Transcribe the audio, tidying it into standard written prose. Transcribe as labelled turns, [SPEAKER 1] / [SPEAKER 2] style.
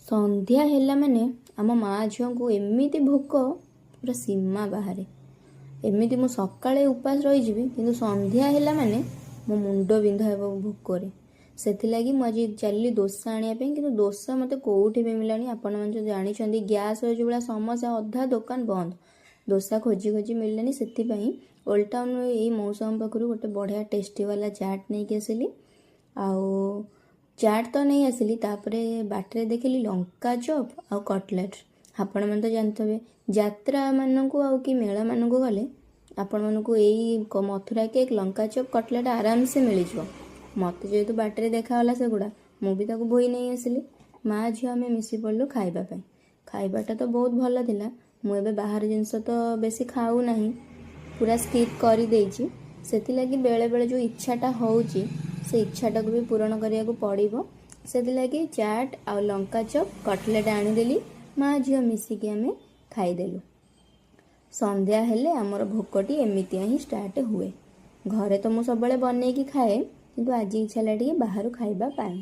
[SPEAKER 1] ସନ୍ଧ୍ୟା ହେଲା ମାନେ ଆମ ମା ଝିଅଙ୍କୁ ଏମିତି ଭୋକ ପୁରା ସୀମା ବାହାରେ। ଏମିତି ମୁଁ ସକାଳେ ଉପାସ ରହିଯିବି, କିନ୍ତୁ ସନ୍ଧ୍ୟା ହେଲା ମାନେ ମୋ ମୁଣ୍ଡ ବିନ୍ଧା ହେବ ଭୋକରେ। ସେଥିଲାଗି ମୁଁ ଆଜି ଚାଲିଲି ଦୋସା ଆଣିବା ପାଇଁ, କିନ୍ତୁ ଦୋସା ମୋତେ କେଉଁଠି ବି ମିଳିଲାନି। ଆପଣମାନେ ତ ଜାଣିଛନ୍ତି, ଗ୍ୟାସ୍ର ଯେଉଁ ଭଳିଆ ସମସ୍ୟା, ଅଧା ଦୋକାନ ବନ୍ଦ। ଦୋସା ଖୋଜି ଖୋଜି ମିଳିଲାନି। ସେଥିପାଇଁ ଓଲ୍ଡ ଟାଉନ୍ର ଏଇ ମଉସାଙ୍କ ପାଖରୁ ଗୋଟେ ବଢ଼ିଆ ଟେଷ୍ଟି ବାଲା ଚାଟ୍ ନେଇକି ଆସିଲି। ଆଉ ଚାଟ୍ ତ ନେଇ ଆସିଲି, ତାପରେ ବାଟରେ ଦେଖିଲି ଲଙ୍କା ଚପ୍ ଆଉ କଟଲେଟ୍। ଆପଣମାନେ ତ ଜାଣିଥିବେ, ଯାତ୍ରାମାନଙ୍କୁ ଆଉ କି ମେଳାମାନଙ୍କୁ ଗଲେ ଆପଣମାନଙ୍କୁ ଏଇ ମଥୁରା କେକ୍, ଲଙ୍କା ଚପ୍, କଟଲେଟ୍ ଆରାମସେ ମିଳିଯିବ। ମୋତେ ଯେହେତୁ ବାଟରେ ଦେଖାଗଲା ସେଗୁଡ଼ା, ମୁଁ ବି ତାକୁ ବୋହି ନେଇ ଆସିଲି। ମା ଝିଅ ଆମେ ମିଶି ପଡ଼ିଲୁ ଖାଇବା ପାଇଁ। ଖାଇବାଟା ତ ବହୁତ ଭଲ ଥିଲା। ମୁଁ ଏବେ ବାହାର ଜିନିଷ ତ ବେଶୀ ଖାଉନାହିଁ, ପୁରା ସ୍କିପ୍ କରିଦେଇଛି। ସେଥିଲାଗି ବେଳେବେଳେ ଯେଉଁ ଇଚ୍ଛାଟା ହେଉଛି, ସେ ଇଚ୍ଛାଟାକୁ ବି ପୂରଣ କରିବାକୁ ପଡ଼ିବ। ସେଥିଲାଗି ଚାଟ୍ ଆଉ ଲଙ୍କା ଚପ୍, କଟଲେଟ୍ ଆଣିଦେଲି। ମା ଝିଅ ମିଶିକି ଆମେ ଖାଇଦେଲୁ। ସନ୍ଧ୍ୟା ହେଲେ ଆମର ଭୋକଟି ଏମିତିଆ ହିଁ ଷ୍ଟାର୍ଟ ହୁଏ। ଘରେ ତ ମୁଁ ସବୁବେଳେ ବନେଇକି ଖାଏ, କିନ୍ତୁ ଆଜି ଇଚ୍ଛା ହେଲା ଟିକେ ବାହାରୁ ଖାଇବା ପାଇଁ।